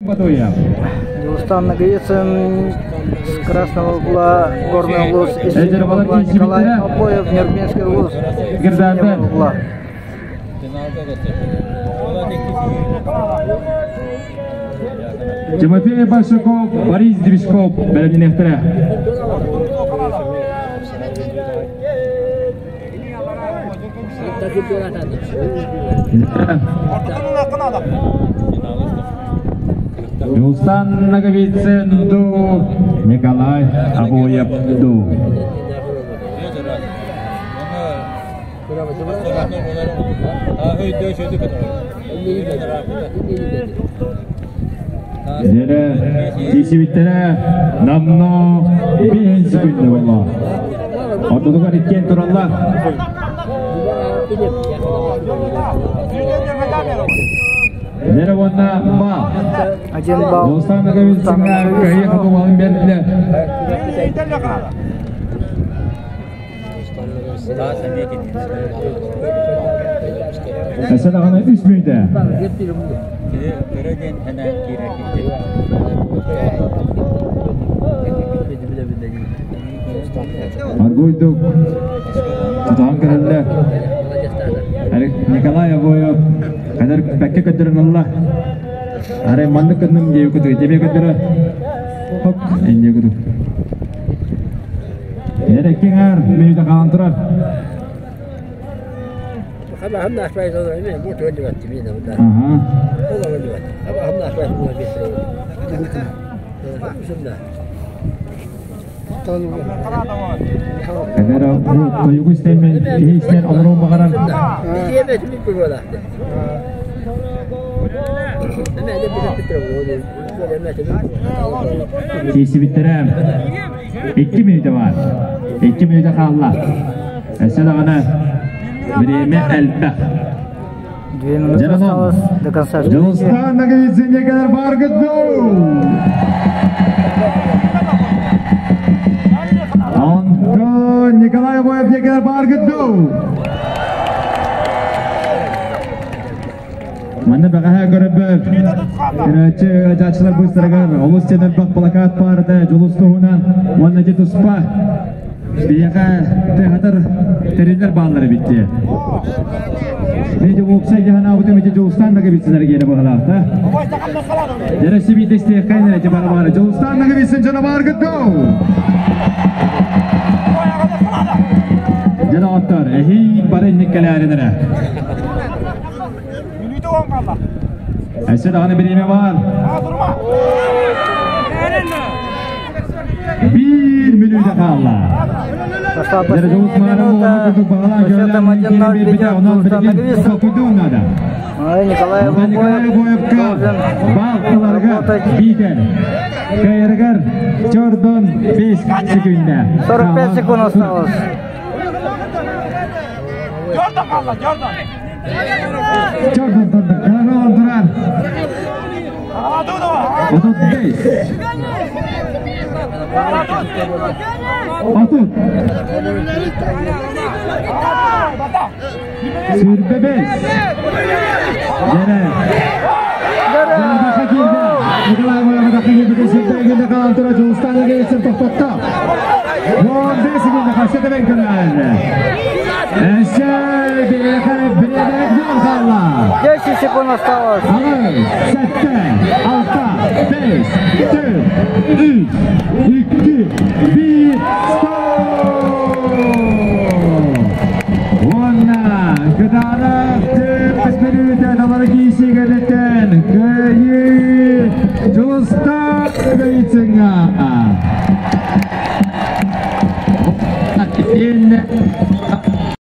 Батуев. Дьулустан Ноговицын с красного угла, Горный улус, из синего угла Николай Обоев, Нюрбинский улус, из синего угла. Тимофей Большаков, Борис Движков, бэлэмнэнэхтэрэ. Дьулустан Ноговицын ду, Николай Обоев ду. Дьэрэ тиисибиттэрэ намно биһин сүкүннэ болла. Ортотугар иккиэн тураллар. Дьэрэ уонна баал. Один балл. Дьулустан Ноговицыҥҥа кыайыы хотугалын бердилэр. Өссө даҕаны үс мүнүүтэ. Аргуйдук тутаан кэлэллэ. Николай Обоев кадыр бэккэ көддөрөн ылла. Арай маннык гынным диэби кутуй. Дебе көддөрө. Хоп, инде кутук. Эреккиңар мүнүүтэ хаалан турар. Аха. Эдэр тойугу истэммин киһи истэн олоруон баҕарар. Тиийсибиттэрэ Икки мүнүүтэ баар. Икки мүнүүтэ хаалла. Өссө даҕаны время элбэх. Две минуты осталось до конца встречи. Дьулустаан Ноговицын кэлэр бааргыт дуу? Онтон Николай Обоев кэлэр бааргыт дуу? Манна бэҕэһээ көрөбөр көрөөччү ыалдьааччылар быыстарыгар олус диэн элбэх плакат баар этэ Дьулус туһунан уонна ити туспа биһиэхэ тыаһатар тэриллэр бааллар эбит дии. Мен уопсай дьаһанаабытым ити Дьулустаан Ноговицын эргиэнэ быһалаах да. Дьэрэ сибиитэ истиэххэ ити бары баара Дьулустаан Ноговицын дьоно бааргыт доо! Дьэ доҕоттор, эһии бары инник кэлээрин эрэ. Өссө даҕаны бириэмэ баар. Биир мүнүүтэ хаалла. Пошла последняя минута. Со счетом 1-0 ведет Дьулустан Ноговицын. А Николай Обоев должен работать. Кайыргар Чордон 5 секунда. 45 секунд осталось. Jordan Караван турар. 35. 30. 25. Дьэрэ. Дьэрэ киирдэ. Николай Воевода киирбитин сирдээги Николай тура Дьулустан Егеревичин тохтотто. 15 секунда хасса тэбэн көрөр. Өссө биһиэхэ бириэмэ хаалла. 10 секунд осталось. Аҕыс, сэттэ, алта, бэс, төрт, үс, икки, биир, стоп! Уонна кытаанах түмүк мүнүүтэ далары киирсии кэнниттэн кыайыы Дьулустаан Ноговицыҥҥа. Итиэннэ